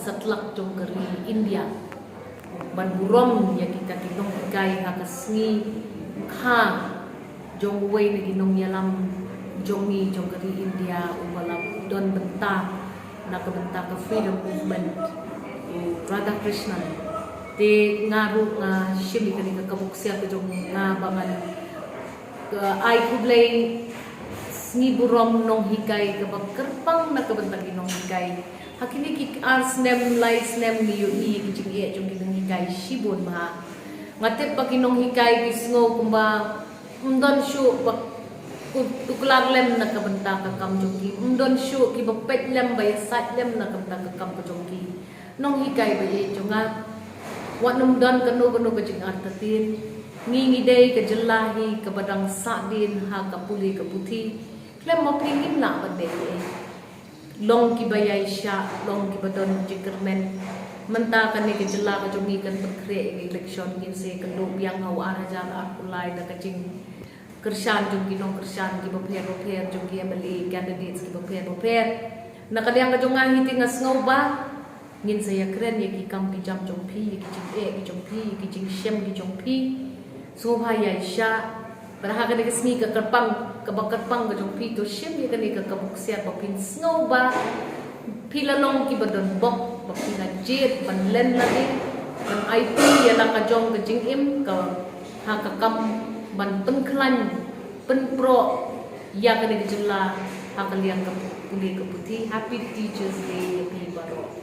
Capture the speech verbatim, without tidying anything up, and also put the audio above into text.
Satlak jong ka ri India ban burom ïa kita ki nonghikai ha ka sngi kha jong uwei na ki nongïalam jong ngi jong ka ri India uba la don bynta na ka bynta ka freedom movement, u Radhakrishnan. Te nga ruh nga shim ïa kane ka kabu ksiar ka jong nga ba ngan ai khublei sngi burom nonghikai kaba kyrpang na ka bynta ki nonghikai. Ha kine ki ar snem lai snem ngi ïohi ki jingeh jong ki nonghikai shibun bha. Nga tip ba ki nonghikai ki sngew kumba ym don shuh ba tuklar lem na ka bynta ka kam jong ki, ym don shuh kiba peit lem ba ïasaid lem na ka bynta ka kam ka jong ki. Nonghikai ba ïeit jong nga, wat nym don kano kano ka jingartatien. Ngi ngi dei ka jylla hi kaba dang sahdien ha ka pule ka puthi. Khlem ma phi ngim lah ban dei ei. Long kiba ïaishah, long kiba don jingkyrmen. Mynta kane ka jylla ka jong ngi kan pynkhreh ïa ka election, ngin sa ïakynduh biang ha u ar hajar arphew lai da ka jingkyrshan jong ki nongkyrshan kiba pher bapher, jong ki M L A candidates kiba pher bapher. Na ka liang ka jong nga hi te nga sngew ba ngin sa ïakren ïa ki kam ki jam jong phi, ïa ki jingeh ki jong phi, ïa ki jingshem ki jong phi. Sngewbha ïaishah. Bad ha kane ka sngi ka kyrpang, kaba kyrpang ka jong phi, to shim ïa kane ka kabu ksiar ba phin sngew ba phi la long kiba don bok, ba phi la jied ban len lade, ban aiti ïa la ka jong ka jingim ka ha ka kam ban pynkhlaiñ pynproh ïa kane ka jylla ha ka liang ka pule ka puthi. Happy Teachers' Day ïa phi baroh.